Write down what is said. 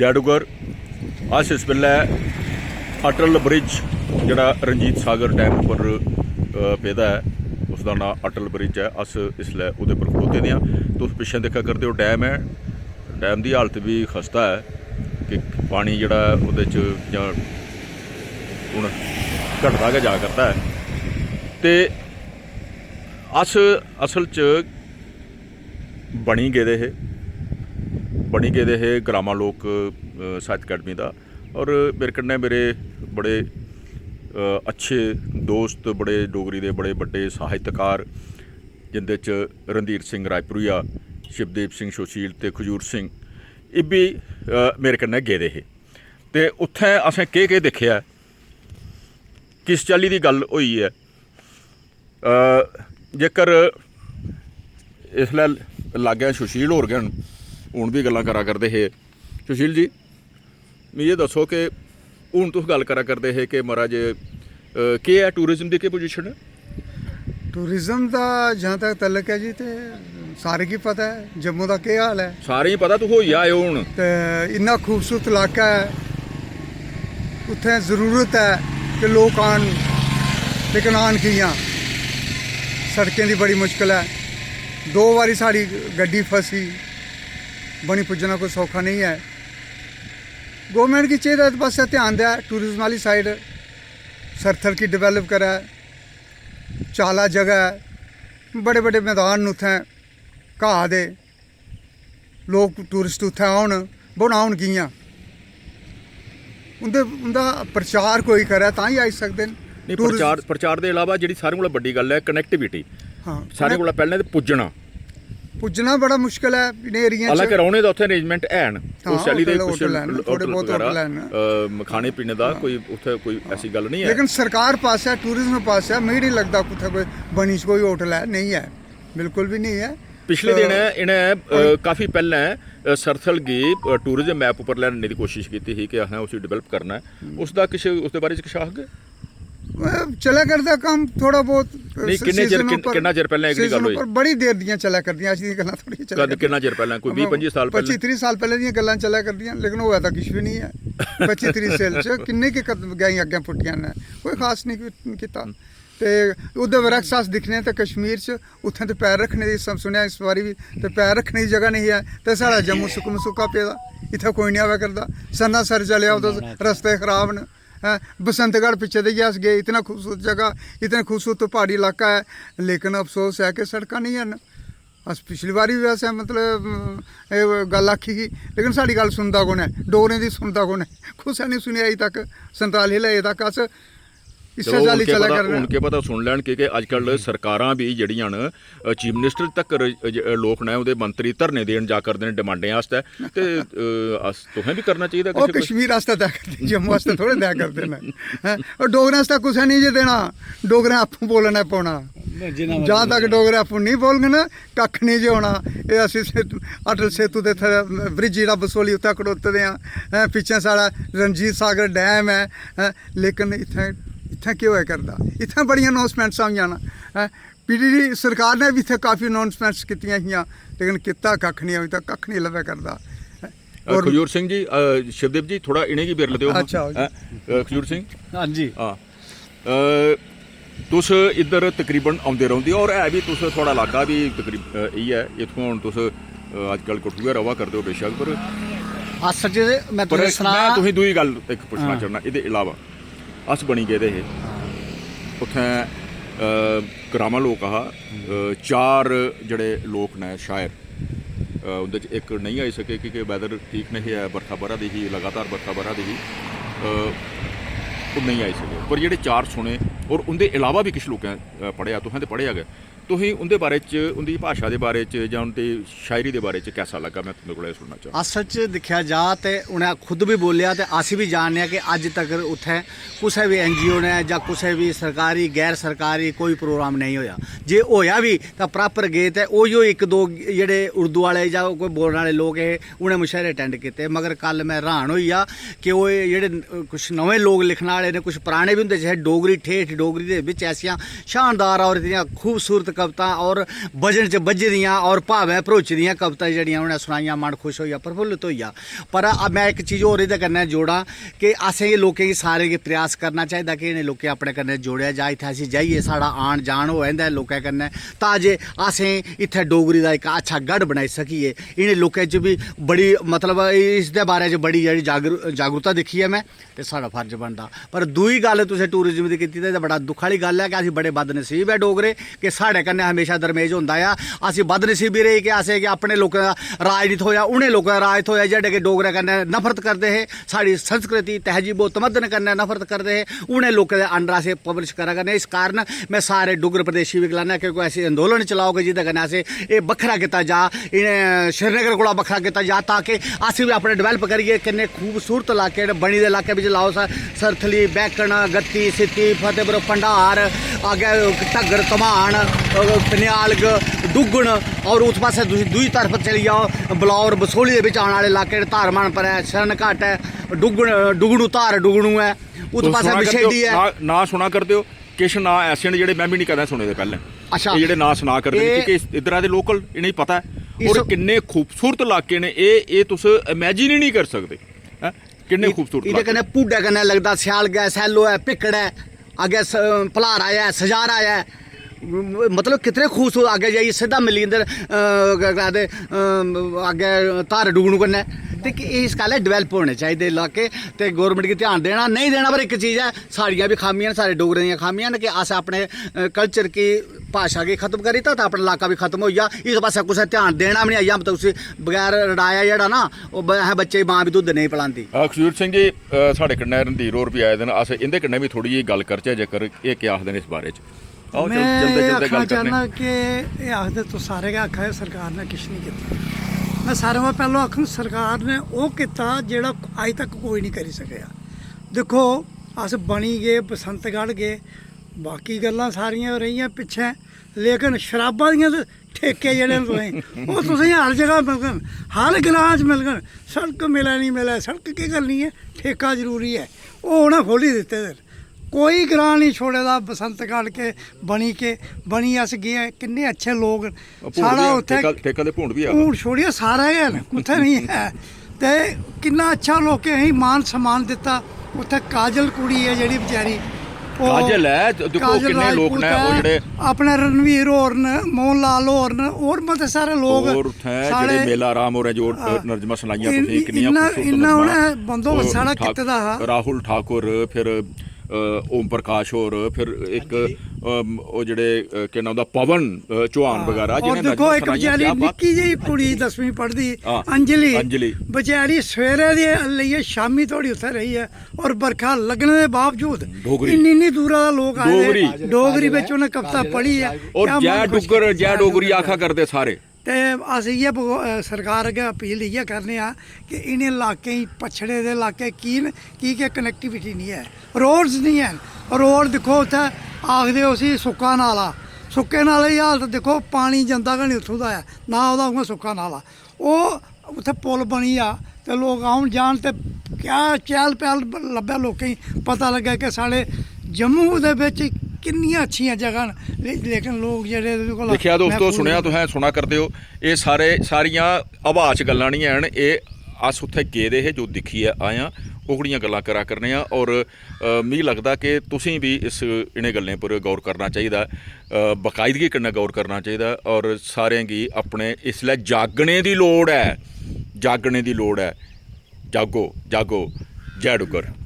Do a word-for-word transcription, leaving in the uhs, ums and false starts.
जय डुग्गर। अस इस बेल्लै अटल ब्रिज, जेह्ड़ा रंजीत सागर डैम उप्पर, अ, पेदा ऐ, उसदा नांऽ अटल ब्रिज ऐ। अस इसलै ओह्दे पर खड़ोते दे आं। तुस पिच्छें दिक्खा करदे ओ, डैम ऐ। डैम दी हालत बी खस्ता ऐ कि पानी जेह्ड़ा ऐ, ओह्दे च जां हून घटदा गै जा करदा ऐ। ते अस असल च बनी गेदे हे, बनी गेदे हे ग्रामा लोक, अ, साहित्य अकैडमी दा। और मेरे कन्नै मेरे बड़े, अ, अच्छे दोस्त, बड़े डोगरी दे बड़े बड्डे साहित्यकार, जिंदे च रणधीर सिंह रायपुरिया, शिवदीप सिंह सुशील ते खजूर सिंह, एह् बी, अ, मेरे कन्नै गेदे हे। ते उत्थें असें केह् केह् दिक्खेआ, किस चाल्ली दी गल्ल होई ऐ। अ, जेकर इसलै लागै सुशील होर गै न, हून बी गल्लां करा करदे हे। सुशील जी, मिगी एह् दस्सो कि हून तुस गल्ल करा करदे हे कि महाराज, अ, केह् ऐ, टूरिज्म दी केह् पोजीशन ऐ? टूरिज्म दा जहाँ तक तलक ऐ जी, ते सारें गी पता ऐ जम्मू दा केह् हाल ऐ। सारें गी पता, तुस होई आए ओ हून। ते इन्ना खूबसूरत इलाका ऐ, उत्थें जरूरत ऐ कि लोक आन, लेकिन आन कि'यां? सड़कें दी बड़ी मुश्कल ऐ। दो बारी साढ़ी गड्डी फसी, बनी पुज्जना कोई सौखा नेईं ऐ। गौरमैंट गी चाहिदा इस पास्सै ध्यान देऐ, टूरिज्म आह्ली साइड सरथल गी डवैलप करै, चाला जगह ऐ, बड़े बड़े मैदान न उत्थें घाऽ दे, लोक टूरिस्ट उत्थें औन, बनान कि'यां? उं'दे, उं'दा प्रचार कोई करै तां ही आई सकदे न। नेईं, टूरिस्ट प्रचार, प्रचार दे इलावा जेह्ड़ी सारें कोला बड्डी गल्ल ऐ, कनैक्टिविटी। हां, सारें कनैक्ट- कोला पैह्लें ते पुज्जना। पुज्जना बड़ा मुश्कल ऐ इ'नें एरियें च। हालांकि रौह्ने दा उत्थें अरेंजमैंट हैन, हां, उस चाल्ली दे होटल, कुछ होटल हैन, थोह्ड़े होटल बहुत बगैरा, होटल हैन। अ, खाने पीने दा हां। कोई उत्थें कोई हां। ऐसी गल्ल निं ऐ। लेकिन सरकार पासै, टूरिज्म पासै मिगी निं लगदा कुत्थै कोई बनी कोई होटल ऐ, नेईं ऐ, बिल्कुल बी नेईं ऐ। पिछले ते दिन इ'नें, अ, कोई काफी पैह्लें, अ, सरथल गी, अ, टूरिज्म मैप उप्पर लेआनने दी कोशिश कीती ही कि असें उसी डवैलप करना ऐ। हम्म। उसदा किश, उसदे बारे च किश आखगे? अ, चला करदा कम्म थोह्ड़ा बहुत, अ, नेईं, किन्ने चिर, सीजन किन-, उप्पर, किन्ना चिर पैह्लें एह्कड़ी सीजन गल्ल होई? उप्पर बड़ी देर दियां चला करदियां, अज्ज दियां गल्लां थोह्ड़ियां चला कद, करदियां। किन्ना चिर पैह्लें? कोई बीह् पंजी साल पच्ची पैह्लें? त्रीह् साल पैह्लें दियां गल्लां चला करदियां, लेकिन होआ दा किश बी निं ऐ। पच्ची त्रीह् साल च किन्ने गै कद-, गैईं अग्गें पुट्टियां न, कोई खास निं की-, कीता। हम्म। ते ओह्दे बरक्स अस दिक्खने ते कश्मीर च उत्थें ते पैर रक्खने दी, सम-, सुनेआ इस बारी बी, ते पैर रक्खने दी जगह नेईं ऐ, ते साढ़ा जम्मू सुक्क मसुक्का पेदा, इत्थें कोई निं आवा करदा। सन्नासर चली जाओ तुस, रस्ते खराब न, हैं, बसंतगढ़ पिच्छे देइयै अस गे, इतना खूबसूरत जगह, इतना खूबसूरत प्हाड़ी इलाका ऐ, लेकिन अफसोस ऐ कि सड़कां नेईं हैन। अस पिछली बारी बी असें, मतलब, एह् गल्ल आखी ही, लेकिन साढ़ी गल्ल सुनदा कु'न ऐ? डोगरें दी सुनदा कु'न ऐ? कुसै ने सुनेआ अजें तक। संताली लै अजें तक अस इस्सै चलो, हून चाल्ली केह् चला पता, करने हून आं। केह् पता सुन लैन, की के अजकल सरकारां बी जेह्ड़ियां न, अ, चीफ मिनिस्टर तक्कर, अ, ज-, अ, लोक न, ओह्दे मंत्री धरने देन जा करदे न डिमांडें आस्तै। ते, अ, अस, तुसें बी करना चाहिदा ओह् किश कोई। कश्मीर आस्तै तय करदे, जम्मू आस्तै थोह्ड़े तय करदे न। हैं? ओह् डोगरें आस्तै कुसै निं जे देना, डोगरें आपूं बोलना पौना। जिन्ना मर्जी जां तक बोलो। डोगरे आपूं निं बोलङन, कक्ख निं जे होना। एह् अस इस अटल सेतु दे इत्थै ब्रिज जेह्ड़ा बसोली, उत्थै खड़ोते दे आं। हैं, पिच्छें साढ़ा रणजीत सागर डैम ऐ। हैं, लेकिन इत्थें, इत्थें केह् होआ करदा? इत्थें बड़ियां अनाउंसमेंट्सां होइयां न। हैं, पीडीडी सरकार ने बी इत्थें काफी अनाउंसमेंट्स कीतियां हियां, लेकिन कीता कक्ख निं, अभी तक कक्ख निं लब्भा करदा। हैं, अ, और खजूर सिंह जी, अ, शिवदेव जी, थोह्ड़ा इ'नेंगी बिरल देओ हां। अच्छा, आओ जी। हैं, अ, खजूर सिंह? हां जी। हां। अ, तुस इद्धर तकरीबन औंदे रौंह्दे ओ, और है बी तुस, थुआढ़ा इलाका बी तकरीब-, अ, इ'यै ऐ। इत्थुआं हून तुस, अ, अजकल कठुऐ र'वा करदे ओ बेशक, पर असल च में पर तुसें सनां में तुसें दूई गल्ल इक पुच्छना हां। चाह्न्नां, एह्दे इलावा अस बनी गेदे हे हां। उत्थें, अ, ग्रामा लोक हा, अ, चार जेह्ड़े लोक न शायर, अ, उं'दे च इक नेईं आई सके, की के वैदर ठीक नेईं ऐ, बरखा ब'रा दी ही, लगातार बरखा ब'रा दी ही, अ, ओह् नेईं आई सके। पर जेह्ड़े चार सुने, और उं'दे इलावा बी किश लोकें, अ, पढ़ेआ, तुसें ते पढ़ेआ गै, तुसें उं'दे बारे च, उं'दी भाशा दे बारे च जां उं'दी शायरी दे बारे च कैसा लग्गा, में तुं'दे कोला एह् सुनना चाह्न्नां। असल च दिक्खेआ जा ते उ'नें खुद बी बोलेआ ते अस बी जानने आं कि अज्ज तगर उत्थै कुसै बी एनजीओ ने जां कुसै बी सरकारी, गैर सरकारी कोई प्रोग्राम नेईं होएआ। जे होएआ बी तां प्रापर गे ते ओही इक दो जेह्ड़े उर्दू आह्ले जां कोई बोलने आह्ले लोक हे, उ'नें मुशैरे अटैंड कीते। मगर कल में र्हान होई गेआ कि ओह् जेह्ड़े, अ, कुछ नमें लोक लिखने आह्ले न, कुछ पराने बी होंदे, जि'यां डोगरी ठेठ, डोगरी दे बिच ऐसियां शानदार और इतनियां खूबसूरत कवितां और वजन च बज्झी दियां और भावें भरोची दियां कवितां जेह्ड़ियां उ'नें सुनाइयां, मन खुश होई गेआ, प्रफुल्लत होई गेआ। पर अब में इक चीज होर एह्दे कन्नै जोड़ां कि असें लोकें गी सारें गी प्रयास करना चाहिदा कि इ'नें लोकें अपने कन्नै जोड़ेआ जा, इत्थै असें जाइयै साढ़ा आन जान होऐ इं'दे लोकें कन्नै, तां जे असें इत्थै डोगरी दा इक अच्छा गढ़ बनाई सकिए। इ'नें लोकें च बी बड़ी, मतलब, इसदे बारे च बड़ी जेह्ड़ी जागरू-, जागरूकता दिक्खी ऐ में, ते साढ़ा फर्ज बनदा। पर दूई गल्ल तुसें टूरिज्म दी कीती ते बड़ा दुख आह्ली गल्ल ऐ कि अस बड़े बदनसीब ऐ डोगरे कि साढ़े कन्नै हमेशा दरमेज होंदा ऐ। अस बदनसीबी रेही कि असें कि अपने लोकें दा राज निं थ्होआ, उ'नें लोकें दा राज थ्होआ जेह्ड़े कि डोगरे कन्नै नफरत करदे हे, साढ़ी संस्कृति, तहजीब, तमद्दन कन्नै नफरत करदे हे। उ'नें लोकें दे under असें पब्लिश करा करने। इस कारण में सारे डुग्गर प्रदेशी बी गलाना कि कोई ऐसी आंदोलन चलाओ कि जेह्दे कन्नै असें एह् बक्खरा कीता जा, इ'नें श्रीनगर कोला बक्खरा कीता जा, ताकि अस बी अपने develop करिए। किन्ने खूबसूरत इलाके न, बनी दे इलाके बिच लाओ सर, सरथली, बैकन, गत्ती, सित्ती, फतेहपुर, भंडार, अग्गें ढग्गर, धमान, अ, पनियालग, डुग्गन, और उस पासै तुस दूई तरफ चली जाओ, बलौर, बसोहली दे बिच आने आह्ले इलाके न, धारमान पर ऐ, शरण घाट ऐ, डुग्गन, डुगनू, धार डुगनू ऐ, उस तुस पासै सुना करदे ओ, बछेडी ऐ। नांऽ, नांऽ सुना करदे ओ, किश नांऽ ऐसे न जेह्ड़े में बी निं कदें सुने दे पैह्लें। अच्छा। एह् जेह्ड़े नांऽ सना करदे न, एह् कि इस, इद्धरा दे local इ'नेंगी पता ऐ। इस और किन्ने खूबसूरत इलाके न एह्, एह् तुस imagine ही निं करी सकदे, हैं? किन्ने खूबसूरत एह्दे इलाके। कन्नै भूडै कन्नै लगदा, स्यालगै, सैलो ऐ, भिक्कड़ ऐ, अग्गें स-, भलारा ऐ, सजारा ऐ, म-, मतलब कितने खूबसूरत, अग्गें जाइयै सिद्धा मिली जंदे न, अ, केह् आखदे, अ, अग्गें धार डुगनू कन्नै। ते कि इस गल्ल develop होने चाहिदे इलाके, ते government गी ध्यान देना, नेईं देना, पर इक चीज ऐ, साढ़ियां बी खामियां न, साढ़े डोगरें दियां खामियां न कि अस अपने, अ, culture गी, भाशा गी खत्म करी दित्ता ते अपना इलाका बी खत्म होई गेआ। इस पासै कुसै ध्यान देना बी निं आई, हम तो उसी बगैर रड़ाया जेह्ड़ा ना, ओह् ब-, असें बच्चे गी मां बी दुद्ध नेईं पलांदी। अ, खजूर सिंह जी, अ, साढ़े कन्नै रणधीर होर बी आए दे न, अस इं'दे कन्नै बी थोह्ड़ी जेही गल्ल करचै जेकर एह् केह् आखदे न इस बारे च। आओ, चल, में चलदे, एह् चलदे आखना गल्ल करने। चाह्न्नां कि एह् आखदे, तुस सारे गै आखा दे सरकार ने किश निं कीता। में सारें कोला पैह्लें आखङ, सरकार ने ओह् कीता जेह्ड़ा अज्ज तक कोई निं करी सकेआ। दिक्खो, अस बनी गे, बसंतगढ़ गे, बाकी गल्लां सारियां रेहियां पिच्छें, लेकिन शराबा दियां ते ठेके जेह्ड़े न तुसें, ओह् तुसें हर जगह मिलङन, हर ग्रांऽ च मिलङन। सड़क मिलै निं मिलै, सड़क केह् करनी ऐ, ठेका जरूरी ऐ, ओह् उ'नें खोह्ल्ली दित्ते दे न। कोई ग्रांऽ निं छोड़े दा, बसंतगढ़ के, बनी के, बनी अस गे, किन्ने अच्छे लोक न। भूंड साढ़ा बी ऐ, उत्थै ठेका, ठेका ते भूंड बी ऐ। भूंड छोड़ियै सारा गै न, कुत्थै निं ऐ। ते किन्ना अच्छा लोकें गी मान सम्मान दित्ता। उत्थै काजल कुड़ी ऐ जेह्ड़ी बेचारी, ओह् काजल ऐ, दिक्खो काजल किन्ने लोक न, राजपूत ओह् ऐ, जेह्ड़े अपने रणवीर होर न, मोहन लाल होर न, होर मते सारे लोक होर उत्थै साढ़े जेह्ड़े मेला राम होरें जो, हां। नरजमा सनाइयां इन-, तुसें, किन्नियां इन्ना, खूबसूरत इन्ना नरजमा। उ'नें बंदोबस्त ओह् साढ़ा ठाक-, कीते दा हा। राहुल ठाकुर, फिर, अ, ओम प्रकाश होर, फिर इक, अम, ओह् जेह्ड़े, अ, केह् नांऽ उं'दा, पवन, अ, चौहान हां। बगैरा और जि'नें दिक्खो, नरजमा इक सनाइयां, बेचारी क्या बात। निक्की जेही कुड़ी दसमीं पढ़दी, हां, अंजलि, अंजलि। बेचारी सवेरे दे लेइयै शामीं धोड़ी उत्थै रेही ऐ और बरखा लग्गने दे बावजूद डोगरी। इन्नी, इन्नी दूरा दा लोक आए दे, डोगरी। डोगरी बिच उ'नें कविता पढ़ी ऐ। और क्या जय मन खुश डुग्गर, कीता जय डोगरी डुग्गर। आखा करदे सारे। ते अस इ'यै भगव-, अ, सरकार अग्गें अपील इ'यै करने आं कि इ'नें लाकें गी, पछड़े दे लाके की न, की के connectivity निं ऐ, roads निं हैन। Road दिक्खो, उत्थै आखदे उसी सुक्का नाला, सुक्के नाले दी हालत दिक्खो, पानी जंदा गै निं उत्थूं दा ऐ, ना ओह्दा उ'आं सुक्का नाला। ओह् उत्थै पुल बनी जा ते लोक औन जान ते क्या चैह्ल पैह्ल लब्भै लोकें गी, पता लग्गै कि साढ़े जम्मू दे बिच किन्नियां अच्छियां जगह न, ले-, लेकिन लोक जेह्ड़े एह्दे कोला दिक्खेआ दोस्तो, महफूज सुनेआ न। तुसें, सुना करदे ओ, एह् सारे, सारियां हवा च गल्लां निं हैन, एह् अस उत्थै गेदे हे, जो दिक्खियै आए आं, ओह्कड़ियां गल्लां करा करने आं। और, अ, मिगी लगदा कि तुसें बी इस, इ'नें गल्लें पर गौर करना चाहिदा, अ, बाकायदगी कन्नै गौर करना चाहिदा। और सारें गी अपने इसलै जागने दी लोड़ ऐ, जागने दी लोड़ ऐ। जागो, जागो, जय डुग्गर।